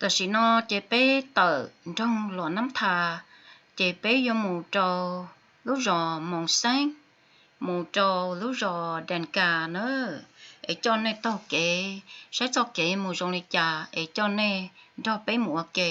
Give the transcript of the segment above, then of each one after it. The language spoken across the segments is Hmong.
Tam sim no ces peb tawm nroog Luam Nab Tha, ces peb yuav mus rau lub zos Moos Xeeb, mus rau lub zos Dees Kas na, es coj nej taug kev saib txoj kev mus zoo li cas es coj nej nrog peb mus ua ke.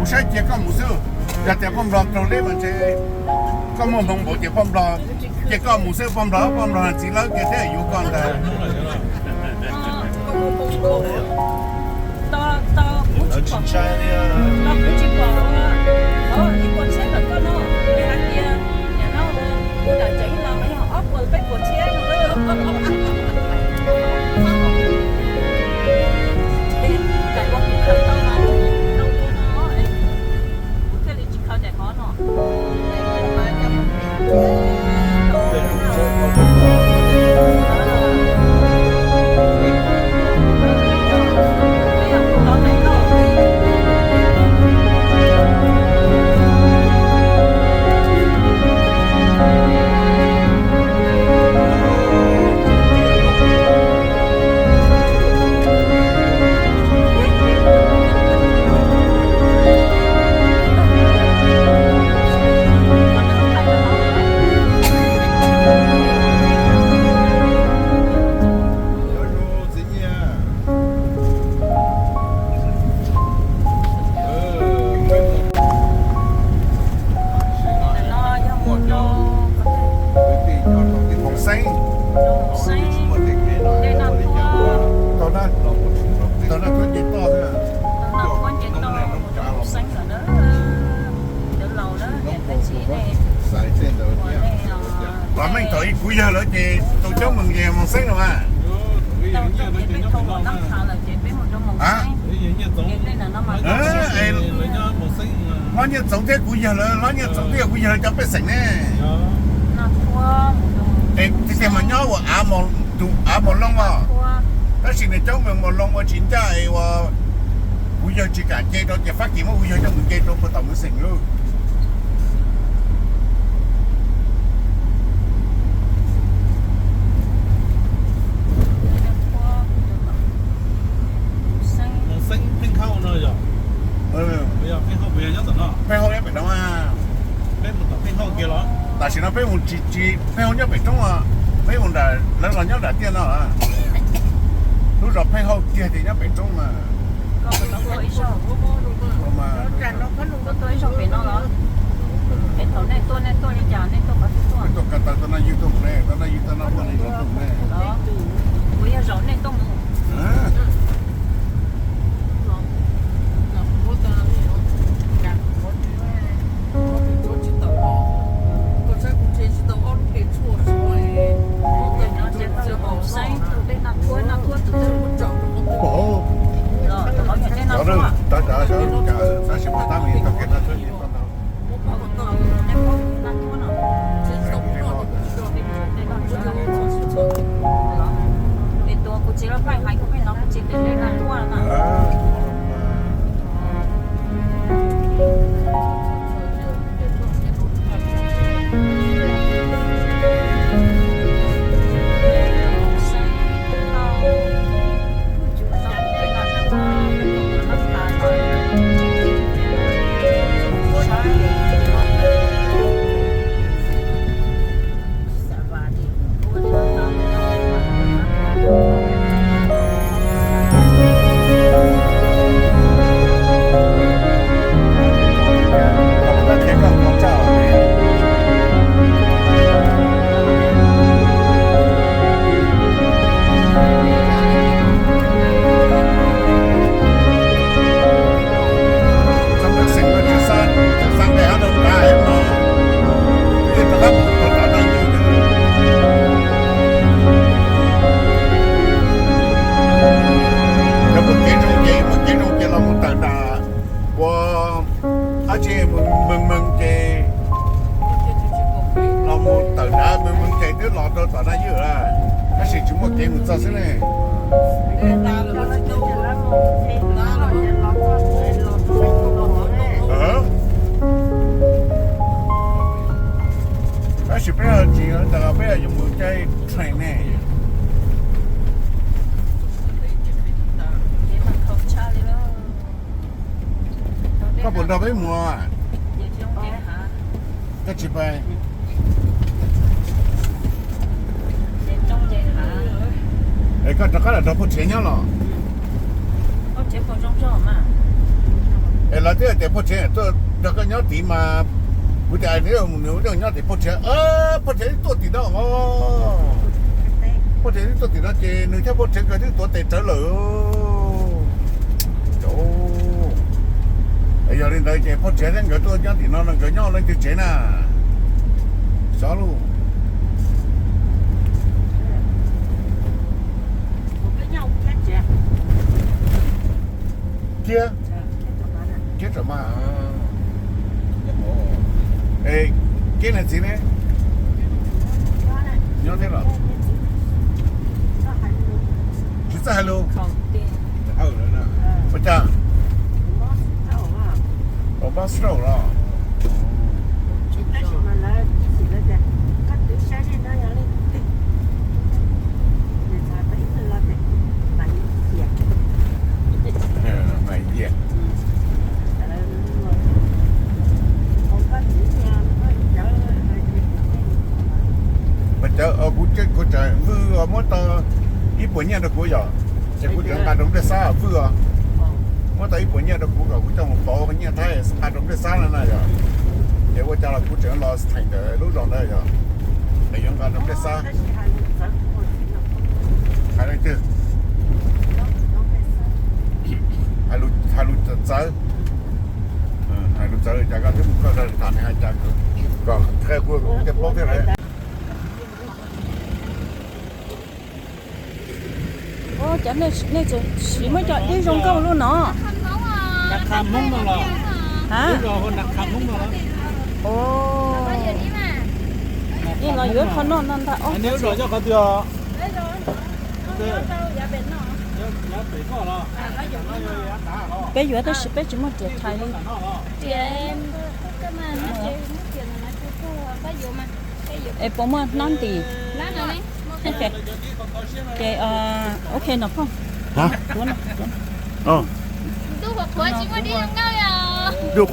Kuv saib cia koj mus xwb. Yog tias poj nplog raug leb mas ntshe koj muaj hmoo npaum ces poj nplog, ces koj mus xwb poj nplog, poj nplog txiv lawv kiag thiab yuav koj ntag. Xeeb, dej Naj Thuab, tau Naj Thuab nce toj xwb, tau Naj Thuab nce toj mus rau Mus Xeeb lawm na, cov laus na, niam thiab txiv nej, los meej thaum ib kuv yawg lawv ces tau coob mus nce Mus Xeeb los mas. Tau coob ces peb thau los nab qha lawm ces peb mus rau Mus Xeeb. Hlob Nyiaj Txoov thiab kuv yawg lawv, Hlob Nyiaj Txoov thiab kuv yawg lawv cov pej xeem ne. Tiag tiag mas nyob ua av Mos Looj os, tab sis nws coob mus Mos Looj ua tsis ncaj es ua kuv yawg tsis kam nce rau ces Fab Kis muab kuv yawg coj mus nce rau puag tom Mus Xeeb lawm. Mus Xeeb Pheej Hauj no yog, Pheej Hauj nyob pem no, tam sim no peb mus tsis tsis Pheej Hauj nyob pem roob, peb mus nram lawv los nyob nram tiaj no. Lub zos Pheej Hauj kiag ces nyob pem roob mas. Tuaj ka taw tau naj ywg tuaj mus ne, tau naj ywg tau noj muaj ne, tuaj mus ne. Tab sis mas tab meeg tau kev no Yog muaj kev zoo ces, muaj kev zoo ces los mus tawm nram ua dab tsi mees mees ces, los mus tawm nram mees mees ces twb los rau tom Naj Ywj lawm. Tab sis tsis muaj kev mus txog xwb ne. Tab sis peb tsis, peb yuav mus caij train ne. Koj puas nrog peb mus? Koj tsis pais. Es koj rov qab los nrog Phauj Rhiav nyob los? Es lawv twb hais tias Phauj Rhiav tuaj nrog koj nyob tid mas, kuv tias nws mus nws ua nyob tim Phauj Rhiav, Phauj Rhiav twb tuaj tim no os. Phauj Rhiav twb tuaj tim no ces nws thiab Phauj Rhiav nkawd twb tuav tes rawv lawm. Yog li ntawd ces Phauj Rhiav thiab nkawd tuaj nyob tim no no nkawd nyob leej twg tsev na? Xyov lauj. Kiab, kiab tsam mas. Es Kiab niag txiv ne? Nyob thiab los? Tsis txawj hais lus. Ua cas? Ua mob stroke los? Mas yia. Mas cawv, kuv, kuv tseem Vwj muab tau ib puas nyiaj rau kuv yom, ces kuv tseem nqa rau Npliaj Xab Vwj os. Muab tau ib puas nyiaj rau kuv kom kuv coj mus pauv nyiaj Thaib nqa rau Npliaj Xab no na yom. Ces ua cas los kuv tseem los theem ntawm lub zos ntawd yom, es yuav nqa rau Npliaj Xab. Hais leej twg? Hais lus txawv. Hais lus txawv li cas koj twb mus koj tham nws hais cas kom qhia kuv tej paub thiab lawm. Cov nej tseem siv muab cov dib zoo nkauj lub no. Yeej los yuav qhov noj no ntag. Peb yuav tab sis peb tsis muaj riam tshais li. Es puas muaj hnab ntim? Ces ok no phooj. Ntuj qhov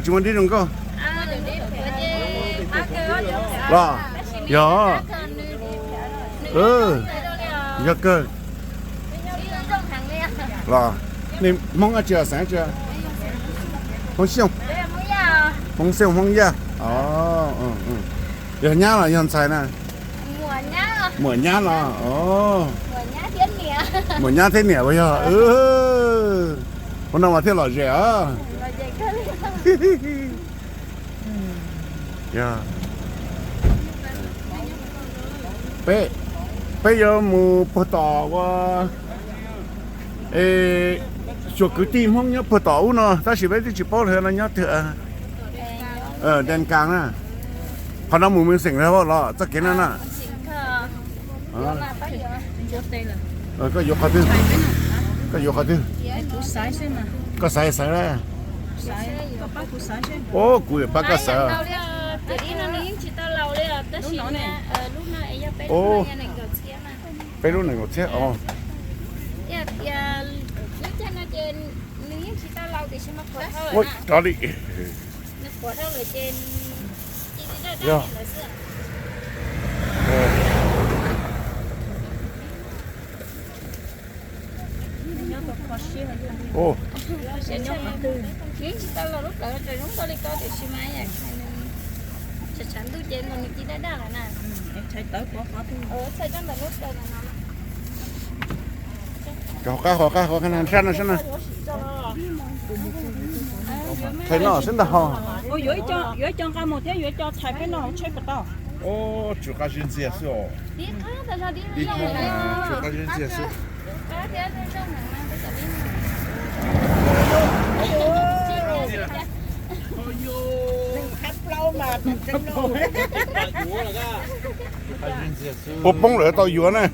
tsis muaj dib zoo nkauj los yog, yog kawg. Los nej Hmoob dab tsi, xeem dab tsi? Hmoob Xyooj, Hmoob Xyooj Hmoob Yaj. Yog nyab los yog ntxhais na? Muam nyab los. Muam nyab thiab niam uas yog. Ua no mas thiaj lom zem os. Peb, peb yuav mus puag tom ua, es xyuas kwv tij Hmoob nyob puag tom ub no tab sis peb twb tsis paub lawv no nyob twg. Dej Kas na. Qhov no mus Mws Xeem los txoj kev no na. Koj yuav qhov twg? Koj yuav qhov twg? Koj xaiv xaiv na. Ub, kuv pab koj xaiv. Ub, peb lub nees nkaum txhiab os. Ua rov li. Yog. Qhov qab qhov qab qhov qab na, sab no sab no. Tshais no sab ntag ho. Yuav ib co nqa mus thiab yuav ib co tshais peb no hauv tsheb puas tau? Tsum qab zib ntxiag xwb os. Tsum qab zib ntxiag xwb. Puas poob lawm tau yuav na.